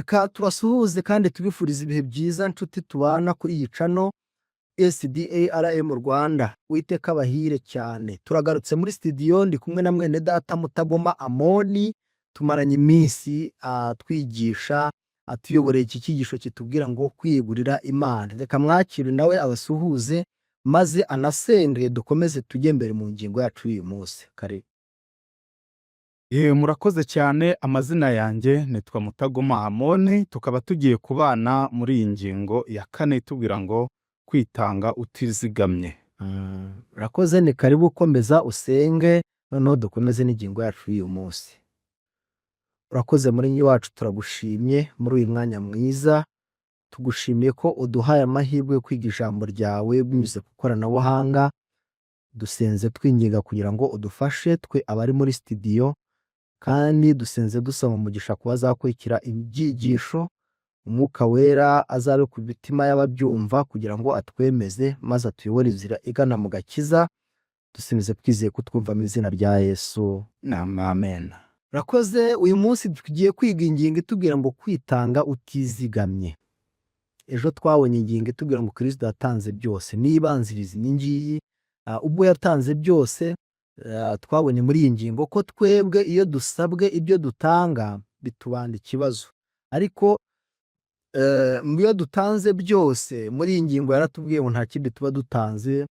Reka tubasuhuze kandi tubifurize ibihe byiza, nshuti tubana kuri iyi channel SDARM Rwanda. Uwiteka abahire cyane. Turagarutse muri studio, ndi kumwe na mwene data Mutagoma Amoni. Tumaranye iminsi twigisha, atuyoboreye iki cyigisho kitubwira ngo kwiyegurira Imana. Reka mwakire nawe abasuhuze maze anasenge, dukomeze tujye mbere mu ngingo yacu y'uyu munsi. Kare. Yewe, murakoze cyane. Amazina yanjye nitwa Mutagoma Amoni, tukaba tugiye kubana muri iyi ngingo ya kane itubwira ngo kwitanga utizigamye. Urakoze, ni karibu. Ukomeza usenge, noneho dukomeze n'ingingo yacu y'uyu munsi. Urakoze muri wacu, turagushimye muri uyu mwanya mwiza. Tugushimiye ko uduhaye amahirwe yo kwiga ijambo ryawe binyuze ku ikoranabuhanga. Dusenze twinginga kugira ngo udufashe twe abari muri studio, kandi dusenze dusaba umugisha ku bazakurikira ibyigisho. Umwuka Wera azabe ku mitima y'ababyumva kugira ngo atwemeze maze atuyobore inzira igana mu gakiza. Dusenze twizeye kutwumva mu izina rya Yesu. Amen. Urakoze. Uyu munsi tugiye kwiga ingingo itubwira ngo kwitanga utizigamye. Ejo twabonye ingingo itubwira ngo Kirisito yatanze byose, n'ibanziriza iyi ngiyi. Ubwo yatanze byose, twabonye muri iyi ngingo ko twebwe iyo dusabwe ibyo dutanga bitubanda ikibazo, ariko mu iyo dutanze byose, muri iyi ngingo yaratubwiye ngo nta kindi tuba dutanze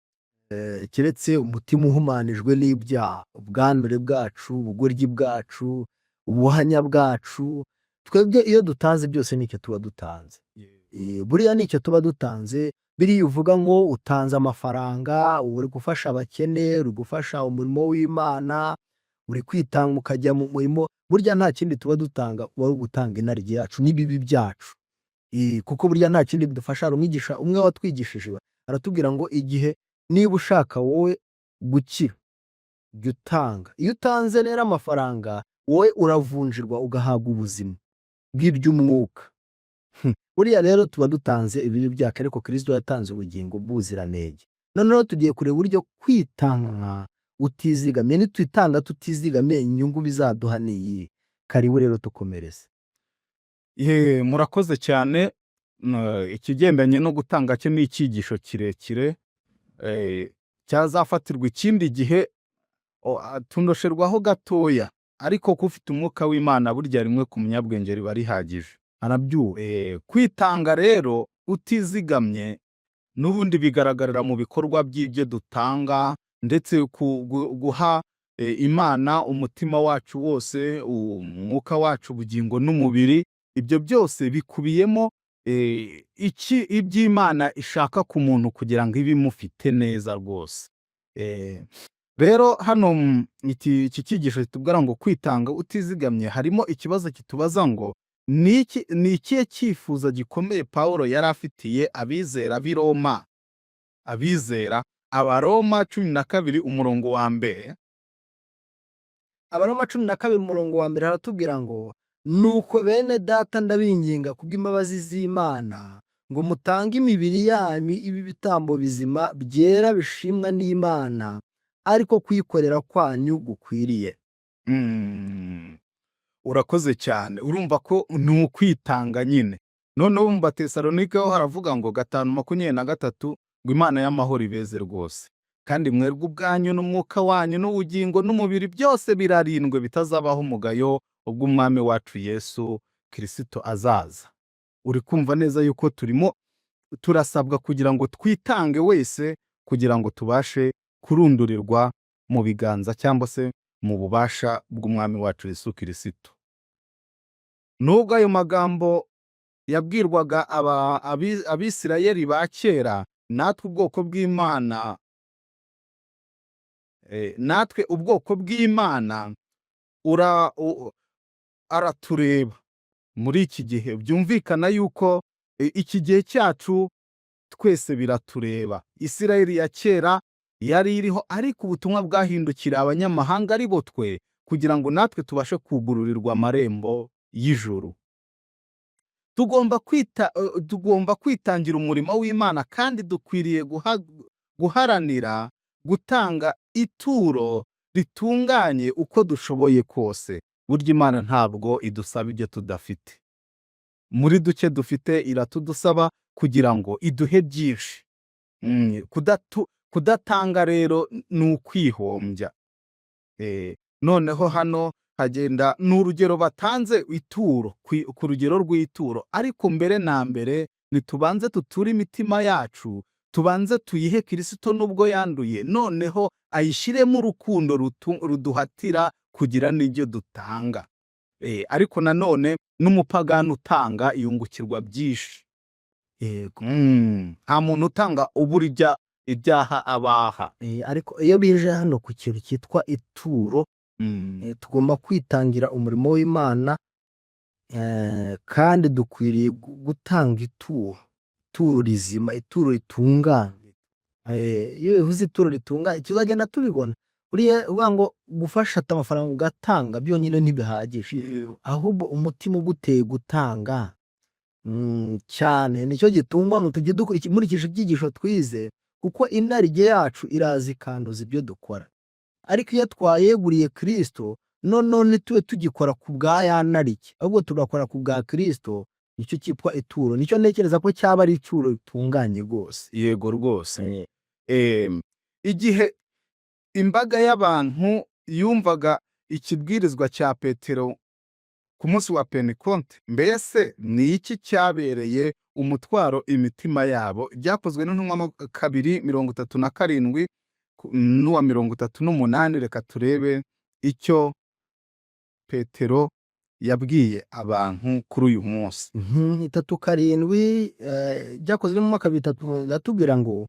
keretse umutima uhumanijwe n'ibyaha, ubwandure bwacu, ubugoryi bwacu, ubuhanya bwacu. Twebwe iyo dutanze byose nicyo tuba dutanze. Buriya nicyo tuba dutanze. Biriya uvuga ngo utanze amafaranga, uri gufasha abakene, uri gufasha umurimo w'Imana, uri kwitanga ukajya mu murimo, burya nta kindi tuba dutanga, uba ari ugutanga inarijye yacu n'ibibi byacu. Kuko burya nta kindi bidufasha. Hari umwigisha umwe watwigishije, aratubwira ngo igihe niba ushaka wowe gukira, jya utanga. Iyo utanze rero amafaranga, wowe uravunjirwa ugahabwa ubuzima bw'iby'umwuka. Buriya rero tuba dutanze ibibi byacu, ariko Kirisito yatanze ubugingo bw'ubuziranenge. Noneho tugiye kureba uburyo kwitanga utizigamye, nitwitanga tutizigamiye, inyungu bizaduha ni iyihe? Karibu rero, tukomereze. Ye, murakoze cyane. Ikigendanye no gutanga cyo ni icyigisho kirekire cyazafatirwa ikindi gihe. Tunosherwaho gatoya, ariko ko ufite umwuka w'Imana burya rimwe ku munyabwenge riba rihagije. Arabyuha. Kwitanga rero utizigamye n'ubundi bigaragarira mu bikorwa by'ibyo dutanga, ndetse guha Imana umutima wacu wose, umwuka wacu, ubugingo n'umubiri. Ibyo byose bikubiyemo iki iby'Imana ishaka ku muntu kugira ngo ibe imufite neza rwose. Rero hano iki cyigisho kitubwira ngo kwitanga utizigamye, harimo ikibazo kitubaza ngo ni ikihe cyifuzo gikomeye Pawulo yari afitiye abizera b'i Roma? Abizera, Abaroma 12 umurongo wa 1. Abaroma 12 umurongo wa 1 haratubwira ngo: "Nuko bene data, ndabinginga kubw'imbabazi z'Imana ngo mutange imibiri yanyu ibe ibitambo bizima, byera, bishimwa n'Imana, ariko kuyikorera kwanyu gukwiriye." Urakoze cyane. Urumva ko ni ukwitanga nyine. Noneho mu Batesalonike ho haravuga ngo 5:23 ngo Imana y'amahoro ibeze rwose, kandi mwebwe ubwanyu n'umwuka wanyu n'ubugingo n'umubiri byose birarindwe bitazabaho umugayo ubwo Umwami wacu Yesu Kirisito azaza. Uri kumva neza yuko turimo turasabwa kugira ngo twitange wese, kugira ngo tubashe kurundurirwa mu biganza cyangwa se mu bubasha bw'Umwami wacu Yesu Kirisito. Nubwo ayo magambo yabwirwaga Abisirayeli ba kera, natwe ubwoko bw'Imana aratureba muri iki gihe. Byumvikana yuko iki gihe cyacu twese biratureba. Isirayeli ya kera yari iriho, ariko ubutumwa bwahindukira abanyamahanga, ari bo twe, kugira ngo natwe tubashe kugururirwa amarembo y'ijuru. Tugomba kwitangira umurimo w'Imana, kandi dukwiriye guharanira gutanga ituro ritunganye uko dushoboye kose. Burya Imana ntabwo idusaba ibyo tudafite. Muri duke dufite iratudusaba kugira ngo iduhe byinshi. Kudatanga rero ni ukwihombya. Noneho hano hagenda ni urugero batanze, ituro, ku rugero rw'ituro. Ariko mbere na mbere nitubanze tuture imitima yacu, tubanze tuyihe Kirisito nubwo yanduye, noneho ayishyiremo urukundo ruduhatira kugira n'ibyo dutanga. Ariko nanone n'umupagani utanga yungukirwa byinshi. Nta muntu utanga ubura ibyaha abaha. Ariko iyo bije hano ku kintu cyitwa ituro, tugomba kwitangira umurimo w'Imana, kandi dukwiriye gutanga ituro, ituro rizima, ituro ritunganye. Iyo bivuze ituro ritunganye, tuzagenda tubibona. Buriya uvuga ngo gufasha amafaranga ugatanga byonyine ntibihagije, ahubwo umutima uguteye gutanga cyane nicyo gituma tujye nkurikije ibyigisho twize, kuko inarijye yacu iraza ikanduza ibyo dukora. Ariko iyo twayeguriye Kristo, noneho ntitube tugikora ku bwa ya narijye, ahubwo tugakora ku bwa Kristo, nicyo cyitwa ituro. Nicyo ntekereza ko cyaba ari ituro ritunganye rwose. Yego rwose. Igihe imbaga y'abantu yumvaga ikibwirizwa cya Petero ku munsi wa Pentekote, mbese ni iki cyabereye umutwaro imitima yabo? Byakozwe n'Intumwa 2:37 n'uwa 38. Reka turebe icyo Petero yabwiye abantu kuri uyu munsi. 37, Byakozwe mu mwaka 3, biratubwira ngo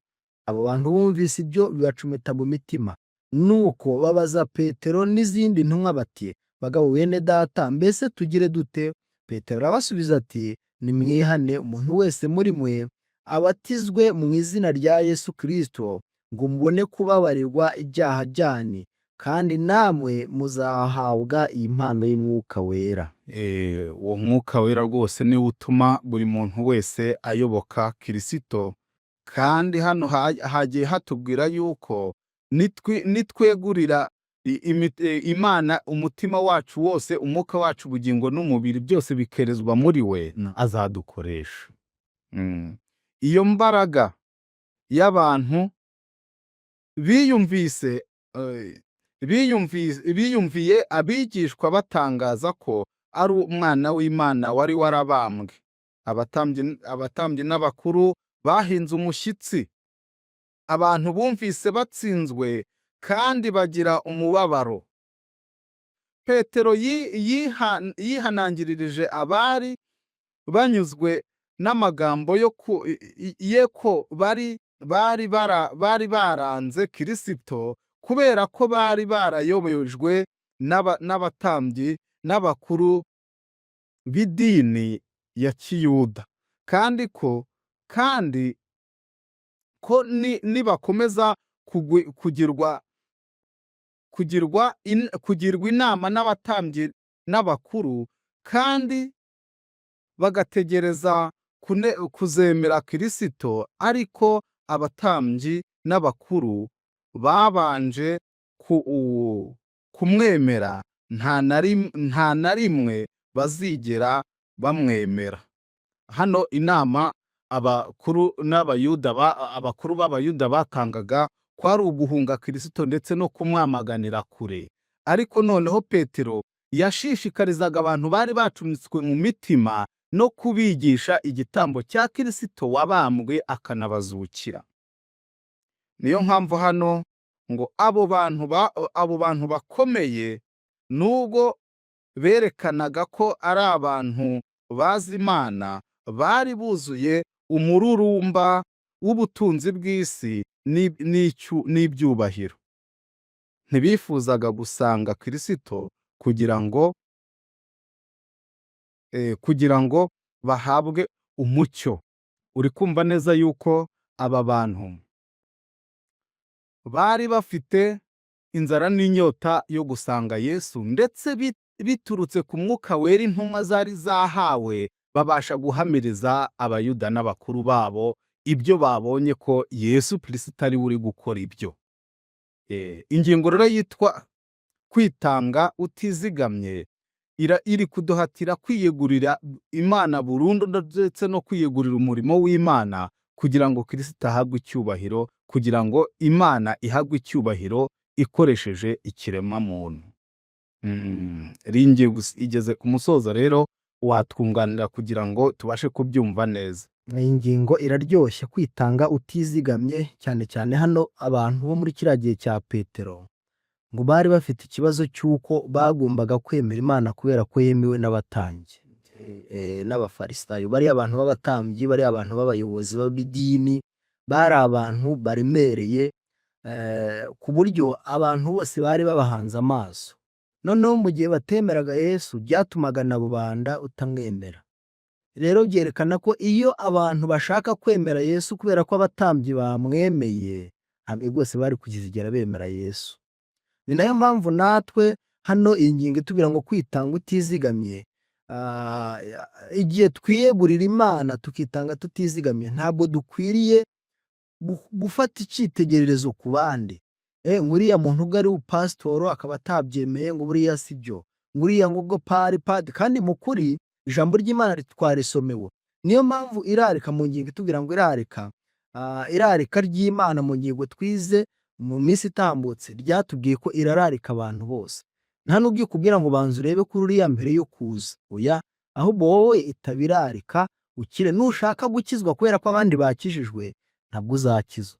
abo bantu bumvise ibyo bibacumita mu mitima, nuko babaza Petero n'izindi ntumwa bati: "Bagabo bene data, mbese tugire dute?" Petero arabasubiza ati: "Nimwihane, umuntu wese muri mwe abatizwe mu izina rya Yesu Kristo ngo mubone kubabarirwa ibyaha byanyu, kandi namwe muzahabwa iyi mpano y'Umwuka Wera." Uwo Mwuka Wera rwose niwe utuma buri muntu wese ayoboka Kirisito. Kandi hano hagiye hatubwira yuko nitwegurira Imana umutima wacu wose, umwuka wacu, ubugingo n'umubiri, byose bikerezwa muri we, azadukoresha. Iyo mbaraga y'abantu biyumvise biyumviye abigishwa batangaza ko ari umwana w'Imana wari warabambwe, abatambyi n'abakuru bahinze umushyitsi. Abantu bumvise batsinzwe kandi bagira umubabaro. Petero yihanangiririje abari banyuzwe n'amagambo yo ku ye ko bari baranze Kirisito kubera ko bari barayobejwe n'abatambyi n'abakuru b'idini ya Kiyuda, kandi ko nibakomeza kugirwa inama n'abatambyi n'abakuru kandi bagategereza kuzemera Kirisito, ariko abatambyi n'abakuru babanje kumwemera, nta na rimwe bazigera bamwemera. Hano inama abakuru n'Abayuda, abakuru b'Abayuda batangaga kwari uguhunga Kirisito ndetse no kumwamaganira kure. Ariko noneho Petero yashishikarizaga abantu bari bacumitswe mu mitima no kubigisha igitambo cya Kirisito wabambwe akanabazukira. Niyo mpamvu hano ngo abo bantu bakomeye, nubwo berekanaga ko ari abantu bazi Imana, bari buzuye umururumba w'ubutunzi bw'isi n'ibyubahiro. Ntibifuzaga gusanga Kirisito kugira ngo bahabwe umucyo. Uri kumva neza yuko aba bantu bari bafite inzara n'inyota yo gusanga Yesu, ndetse biturutse ku Mwuka Wera intumwa zari zahawe, babasha guhamiriza Abayuda n'abakuru babo ibyo babonye, ko Yesu Kirisito ari we uri gukora ibyo. Ingingo rero yitwa kwitanga utizigamye. Iri kuduhatira kwiyegurira Imana burundu ndetse no kwiyegurira umurimo w'Imana kugira ngo Kristo ahabwe icyubahiro, kugira ngo Imana ihabwe icyubahiro ikoresheje ikiremwamuntu. Ringiye igeze ku musozo rero, watwunganira kugira ngo tubashe kubyumva neza. Iyi ngingo iraryoshye, kwitanga utizigamye, cyane cyane hano abantu bo muri kiriya gihe cya Petero ngo bari bafite ikibazo cy'uko bagombaga kwemera Imana kubera ko yemewe n'abatambyi n'abafarisayo. Bariya abantu b'abatambyi, bariya abantu b'abayobozi b'idini, bari abantu baremereye ku buryo abantu bose bari babahanze amaso. Noneho mu gihe batemeraga Yesu, byatumaga na rubanda utamwemera. Rero byerekana ko iyo abantu bashaka kwemera Yesu kubera ko abatambyi bamwemeye, ntabwo rwose bari kuzigera bemera Yesu. Ni nayo mpamvu natwe hano iyi ngingo itubwira ngo kwitanga utizigamye, igihe twiyegurira Imana tukitanga tutizigamye, ntabwo dukwiriye gufata icyitegererezo ku bandi. Ngo uriya muntu ubwo ari pasitoro akaba atabyemeye, ngo buriya si byo, ngo uriya ngo ubwo pari padi, kandi mu kuri ijambo ry'Imana twarisomewe. Niyo mpamvu irarika mu ngingo itubwira ngo irarika, irarika ry'Imana mu ngingo twize mu minsi itambutse ryatubwiye ko irararika abantu bose. Nta nubwo ikubwira ngo banza urebe kuri uriya mbere yo kuza, oya, ahubwo wowe itaba irarika ukire. Nushaka gukizwa kubera ko abandi bakijijwe, ntabwo uzakizwa.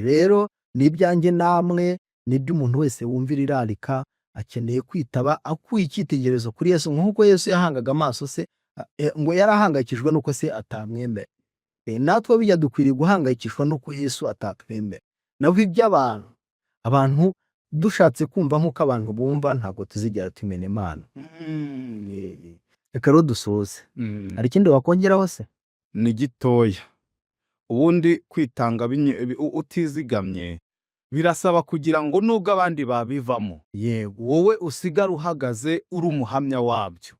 Rero ni ibyanjye namwe, ni iby'umuntu wese wumvira irarika, akeneye kwitaba akuye icyitegererezo kuri Yesu, nk'uko Yesu yahangaga amaso se, ngo yarahangayikishijwe n'uko se atamwemera. Natwe bijya dukwiriye guhangayikishwa n'uko Yesu atatwemera. Naho iby'abantu, abantu dushatse kumva nk'uko abantu bumva, ntabwo tuzigera tumenya Imana. Reka rero dusoze. Hari ikindi wakongeraho se? Ni gitoya. Ubundi kwitanga utizigamye birasaba kugira ngo nubwo abandi babivamo, wowe usigare uhagaze uri umuhamya wabyo,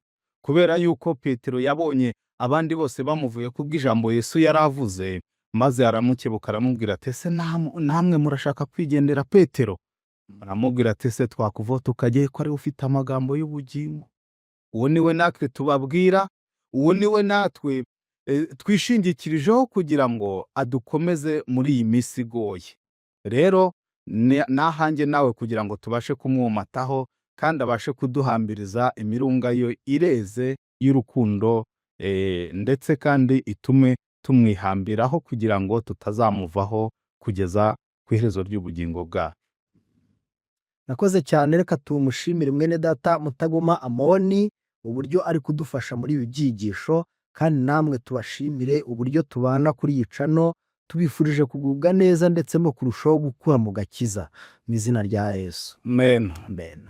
kubera yuko Petero yabonye abandi bose bamuvuye kubw'ijambo Yesu yari avuze, maze aramukebuka aramubwira ati: "Ese namwe murashaka kwigendera, Petero?" Aramubwira ati: "Ese twakuvaho tukajya ko ariwe ufite amagambo y'ubugingo?" Uwo niwe natwe tubabwira, uwo niwe natwe twishingikirijeho kugira ngo adukomeze muri iyi minsi igoye. Rero n'ahanjye nawe kugira ngo tubashe kumwomataho kandi abashe kuduhambiriza imirunga yo ireze y'urukundo, ndetse kandi itume tumwihambiraho kugira ngo tutazamuvaho kugeza ku iherezo ry'ubugingo bwacu. Nakoze cyane. Reka tumushimire mwene data Mutagoma Amoni uburyo ari kudufasha muri ibi byigisho, kandi namwe tubashimire uburyo tubana kuri iyi channel. Tubifurije kugubwa neza ndetse no kurushaho gukura mu gakiza mu izina rya Yesu. Amen. Amen.